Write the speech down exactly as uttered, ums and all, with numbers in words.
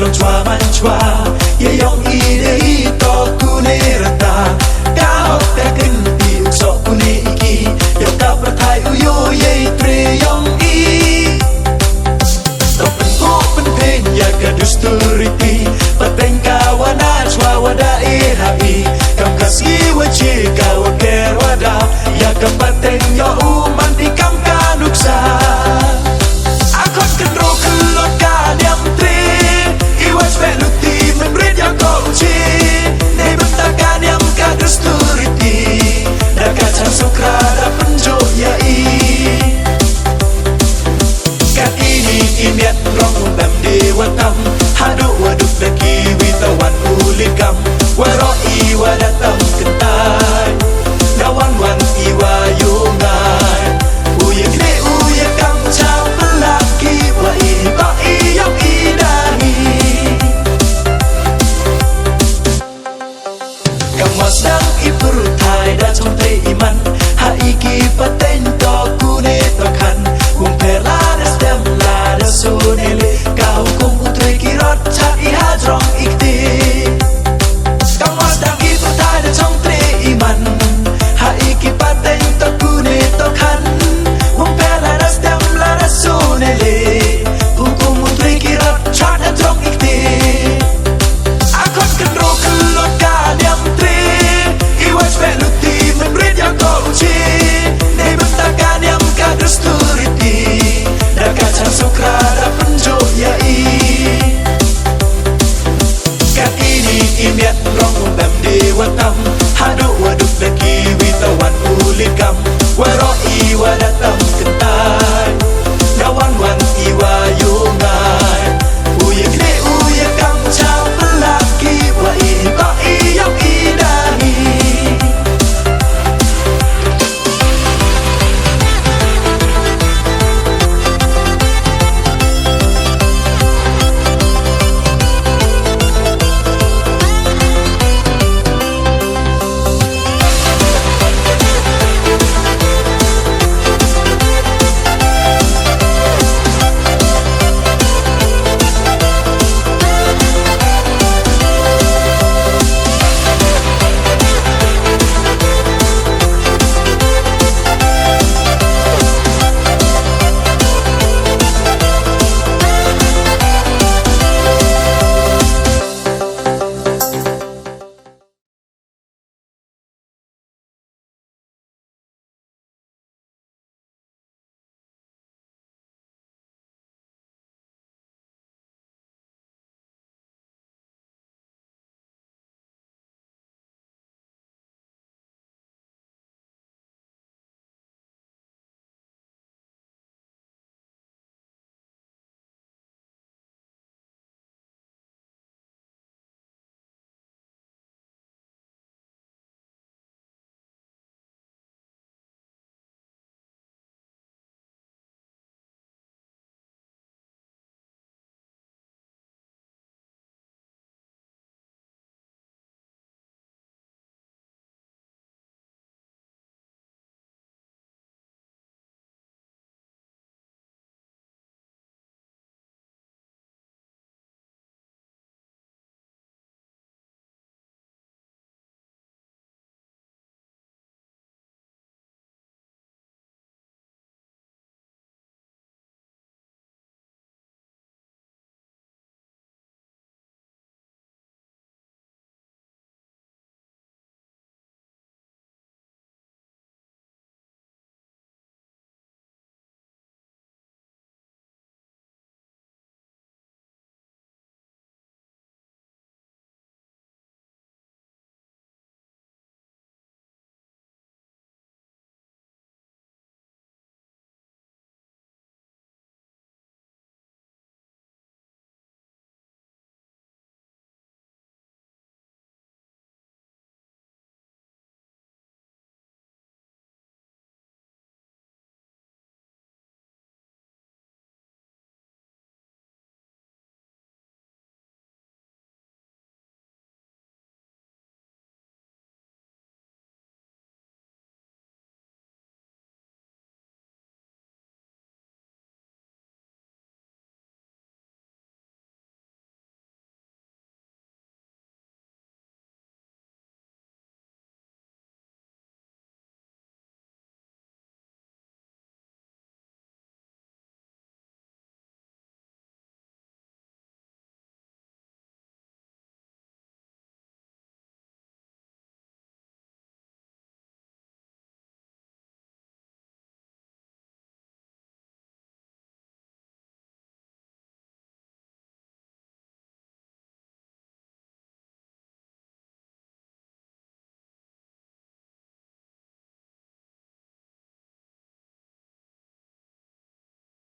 Long chwa man chwa, ya yong i de i to kune rata. Ka hok ka kynti u sok kune i ki, yong ka pyrthai u yo ye i tre yong i. To pynpok pynpeiñ ya ka dustur riti, pateng ka wa na chwa wa da e ha i. Kam ka sngi wa chi ka wa ker wa da, ya ka pateng yo u man ti kam ka nuksa. A khon kynroo khyllood ka niam tre, i wa chwe luti mynrit ya ko u chi. Neibynta ka niam ka dustur riti, da ka cham sukra da pynjooh ya i. Ka ini i miat rong u dam de wa tam,